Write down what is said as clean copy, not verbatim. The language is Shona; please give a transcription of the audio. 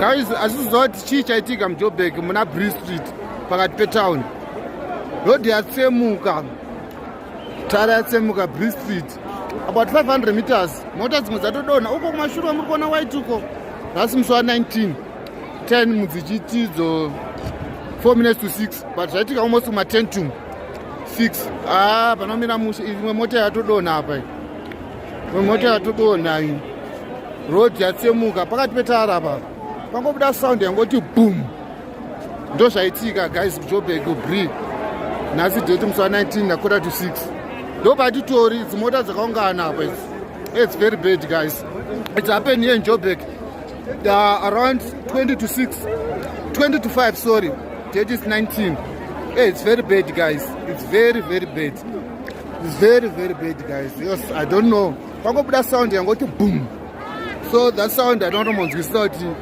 Guys, asiziva kuti chii chaitika muJoburg muna Bree Street, pakati petown. Road yatsemuka, tara yatsemuka, Bree Street, about 500 meters. Mota dzimwe dzatodonha uko kumashure, muri kuona white uko. Nhasi musi wa19 10 mudzichitidzo 4 minutes to 6, but zvaitika almost kuma 10 to 6. Ah, panomira mushe. Imwe mota yatodonha apa, imwe mota yatodonha iyi. Road yatsemuka pakati petara apa, pangobuda sound yangoti boom. Ndo zvaitika, guys, kuJoburg, kuBree, nhasi date musi wa19 na quarter to 6. Ndo patitori dzimota dzakaungana apa idzi. It's very bad, guys. It's happened here in Joburg around 20 to 6, 20 to 5, sorry. Date is 19. Hey, it's very bad, guys. It's very, very bad. It's very, very bad, guys. Yes, I don't know, pangobuda sound yangoti boom. So that sound, I don't know, kuti